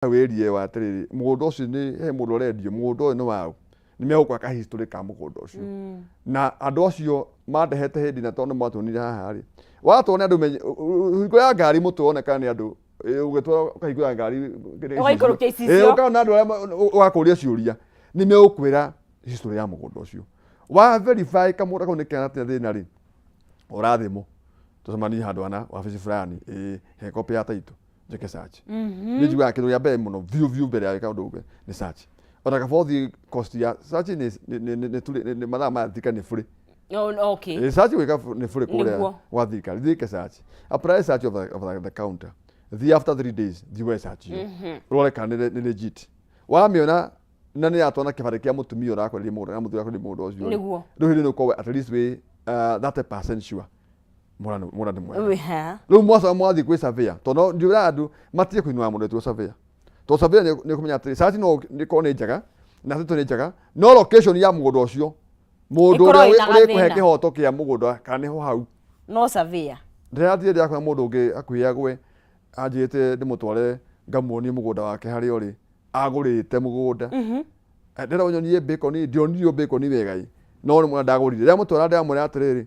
Hau area ĩyo atĩrĩrĩ, mũgũnda ũcio nĩ he mũndũ ũrendio, mũgũnda ũyũ nĩ waũ, nĩ megũkora ka history ka mũgũnda ũcio. Na andũ acio mandehete hĩndĩ na tondũ matuonire haha rĩ, watwo nĩ andũ hingo ya ngari mũtwe wonekana nĩ andũ, ũgĩtwara ũkahingũra ngari kĩrĩa Ũgaikũrũkia gĩcicio. icicio. Ũkaona andũ arĩa ũgakũria ciũria, nĩ megũkwĩra history ya mũgũnda ũcio. Wa verify kamũgũnda kau nĩ kena thĩna rĩ, ũrathimũ tũcemanie handũ hana wabici fulani, ĩĩ he copy ya title njĩke search. Nĩ njiguaga kĩndũ kĩa mbere mũno biũ biũ mbere ya gwĩka ũndũ ũngĩ nĩ search. Ona kaba ũthiĩ cost ya search nĩ mathaa ma thirikari nĩ free. Oh, okay. Search gwĩka nĩ free kũrĩa Nĩguo. gwa thirikari. Thiĩ wĩke search, apply search over the counter, thiĩ after 3 days, thiĩ woe search ĩyo, ũrore kana nĩ legit. Wamĩona na nĩ yatwana kĩbarĩ kĩa mũtumia ũrakwenderia mũgũnda na mũthuri ũrakwenderia mũgũnda ũcio rĩ, rĩu hĩndĩ nĩ ũkorwo at least wĩ 30% sure mũgũnda nĩ mwega. Wĩha. Rĩu mwacoka mwathiĩ kwĩ surveyor, tondũ ndiũraga andũ matige kũinũa mũndũ etwo surveyor, tondũ surveyor nĩ kũmenya atĩ search no nĩ nĩ njega na title nĩ njega, no location ya mũgũnda ũcio, mũndũ Ĩkorwo ũrĩa ĩna ũrĩkũhe gathĩna. kĩhoto kĩa mũgũnda kana nĩho hau. No surveyor. Ndĩrathiĩ ndĩrakora mũndũ ũngĩ hakuhĩ agwe anjĩrĩte ndĩmũtware ngamuonie mũgũnda wake harĩa ũrĩ agũrĩte mũgũnda. Ndĩrenda ũnyonie bacon, ndionirio bacon wega ĩ, no nĩ mwana ndagũrire. Ndĩramũtwara, ndĩramwĩra atĩrĩrĩ,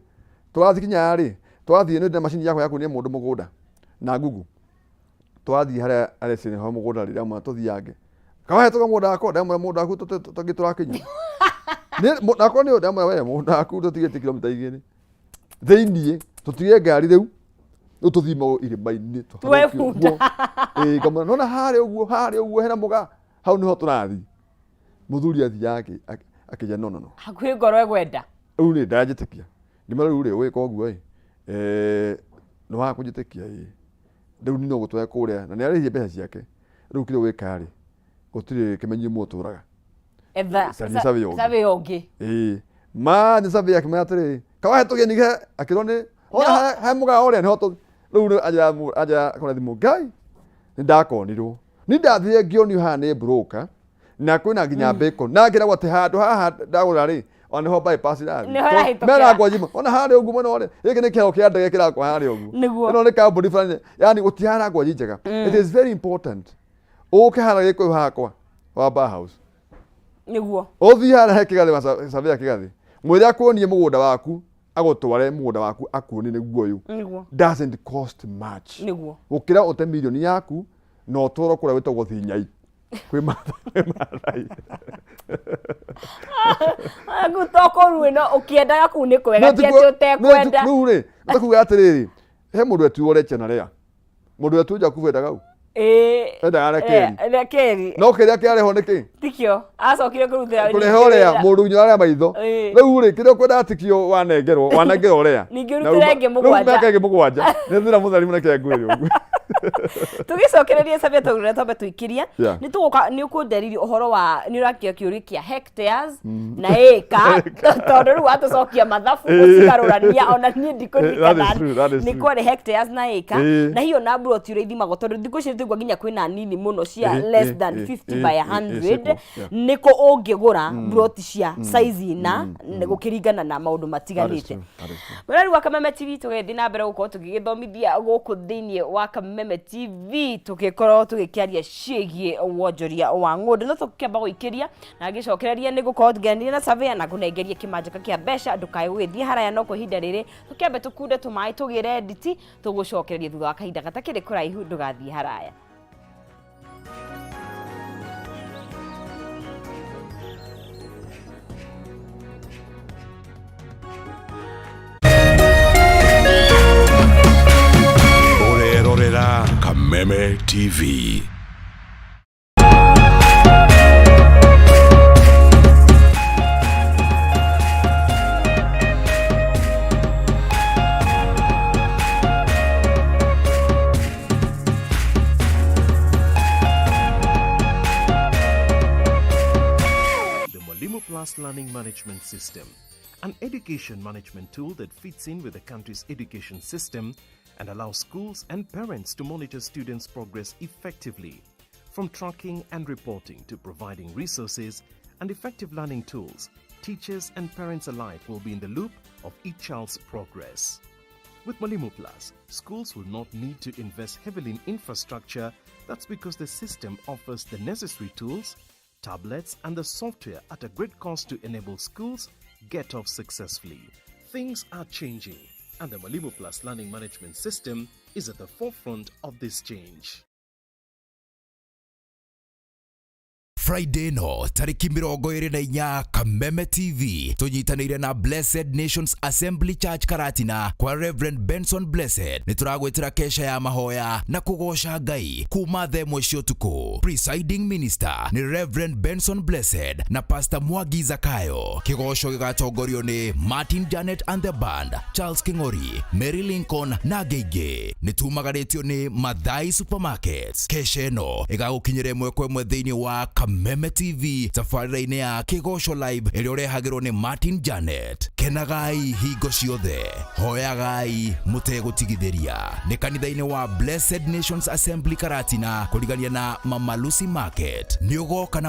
tũrathiĩ kinya rĩ, twathiĩ nĩ ndĩna macini yakwa ya kuonia mũndũ mũgũnda na Google. Twathiĩ harĩa arecire ho mũgũnda rĩ, ndĩramwĩra tũthiange kawahetũka mũgũnda wakwa, ndĩramwĩra mũgũnda waku tũngĩ tũrakinya nakorwo nĩ ndĩramwĩra we mũgũnda waku tũtigĩtie kilomita 2 thĩiniĩ, tũtige ngari rĩu, rĩu tũthiĩ irĩma-inĩ. Tuoe tũharũke bunda. ũguo. Ĩĩ, ngamwĩra nona harĩa ũguo, harĩa ũguo hena mũga hau nĩho tũrathiĩ. Mũthuri athiaga akĩnjĩra no no no. Hakuhĩ ngoro ĩgwenda. Rĩu rĩ ndanjĩtĩkia, ngĩmwĩra rĩu rĩ ũgĩka ũguo ĩ, nĩ waga kũnjĩtĩkia ĩ, rĩu niĩ no gũtware kũrĩa na nĩ arĩhire mbeca ciake. Rĩu kĩrĩa ũgwĩka rĩ, gũtirĩ kĩmenyio mũtũraga. Etha Caria surveyor ũngĩ. Surveyor ũngĩ. Ĩĩ ma nĩ surveyor akĩmwĩra atĩrĩrĩ, kawahe tũgeni he akĩrwo nĩ ona he mũgaa ũrĩa nĩho rĩu rĩ anjĩra kũrĩa thimũ ngai nĩ ndakonirwo, nĩ ndathire ngĩonio haha nĩ broker na kwĩna nginya bacon na ngĩragwo atĩ handũ haha ndagũra rĩ, ona nĩho bypass ĩrathiĩ. Nĩho ĩrahĩtũkĩra. Mera ngwajima ona harĩa ũguo mwena ũrĩa gĩkĩ nĩ kĩharo kĩa ndege kĩrakwa harĩa ũguo. Ĩno nĩ kambuni fulani, yani gũtihana ngwaji njega. It is very important ũke harĩa Gĩkũyũ hakwa wa Bar House, ũthiĩ harĩa he kĩgathĩ wa surveyor kĩgathĩ, mwĩre akuonie mũgũnda waku, agũtware mũgũnda waku akuonie nĩguo ũyũ. Doesn't cost much gũkĩra ũte mirioni yaku na ũtwarwo kũrĩa gwĩtagwo Thinyai kwĩ Maathai. Aku to kũu ĩno ũkĩendaga kũu nĩ kwega, ti atĩ ũtekwenda. Rĩu rĩ ũtakuga atĩrĩrĩ, he mũndũ etuo Reche na Lea, mũndũ etuo Jakubu endaga u endaga Rakeli. Rakeli. No kĩrĩa kĩarĩho nĩ kĩ? Tikio acokire kũrutĩra kũrehe ũrĩa mũndũ nginya arĩa maitho. Rĩu rĩ kĩrĩa ũkwendaga tikio wanengerwo, wanengerwo ũrĩa. Ningĩ ũrutĩre ĩngĩ mũgwanja. Rĩu mĩaka ĩngĩ 7 nĩ thĩna mũtheri mũneke ngwĩre ũguo. Tũgĩcokereria sabia tũrĩa twambe tũikĩria nĩ tũgũka nĩ ũkũndarĩria ũhoro wa nĩ ũrakia kĩũria kĩa hectares na ĩka, tondũ rĩu watũcokia mathabu ũcigarũrania ona niĩ ndikũririkana. That is true, that is nĩ true. kwarĩ hectares na ĩka na hiyo na plot ũrĩa ithimagwo, tondũ thikũ ici tũigua nginya kwĩna nini mũno cia less than 50 by 100. Ciĩkuo, yeah. Nĩkũ ũngĩgũra plot cia size na gũkĩringana na maũndũ That is matiganĩte. true, that is true. Mũrori wa Kameme TV, tũgĩthiĩ na mbere gũkorwo tũgĩgĩthomithia gũkũ thĩinĩ wa Kameme TV, tũgĩkorwo tũgĩkĩaria ciĩgiĩ wonjoria wa ng'ũndũ. No tũkĩamba gũikĩria na ngĩcokereria nĩ gũkorwo ngĩaranĩria na surveyor na ngũnengerie kĩmanjĩka kĩa mbeca. Ndũkae gũgĩthiĩ haraya, no kwa ihinda rĩrĩ tũkĩambe tũkunde tũmaĩ tũgĩre nditi, tũgũcokereria thutha wa kahinda gatakĩrĩ kũraihu. Ndũgathiĩ haraya. Ũrerorera Kameme TV. The Mwalimu Plus Learning Management System, an education management tool that fits in with the country's education system and allows schools and parents to monitor students' progress effectively. From tracking and reporting to providing resources and effective learning tools, teachers and parents alike will be in the loop of each child's progress. With Mwalimu Plus, schools will not need to invest heavily in infrastructure. That's because the system offers the necessary tools, tablets, and the software at a great cost to enable schools get off successfully. Things are changing, and the Mwalimu Plus Learning Management System is at the forefront of this change. Friday no tariki 24 Kameme TV tunyitanĩire na Blessed Nations Assembly Church Karatina kwa Reverend Benson Blessed nĩ tũragwĩtĩra kesha ya mahoya na kũgoca Ngai kuma thaa 1 cia ũtukũ. Presiding minister nĩ Reverend Benson Blessed na Pastor Mwangi Zakayo. Kĩgoco gĩgatongorio nĩ Martin Janet and the band, Charles King'ori, Mary Lincoln na angĩ aingĩ. Nĩ tumagarĩtio nĩ Mathai Supermarkets. Kesha ĩno ĩgagũkinyĩra ĩmwe kwa ĩmwe thĩinĩ wa Kameme TV tabarĩra-inĩ ya Kĩgoco Live ĩrĩa ũrehagĩrwo nĩ Martin Janet. Kenagai hingo ciothe, hoyagai mũtegũtigithĩria. Nĩ kanitha-inĩ wa Blessed Nations Assembly Karatina kũrigania na Mama Lucy Market. Nĩ ũgoka na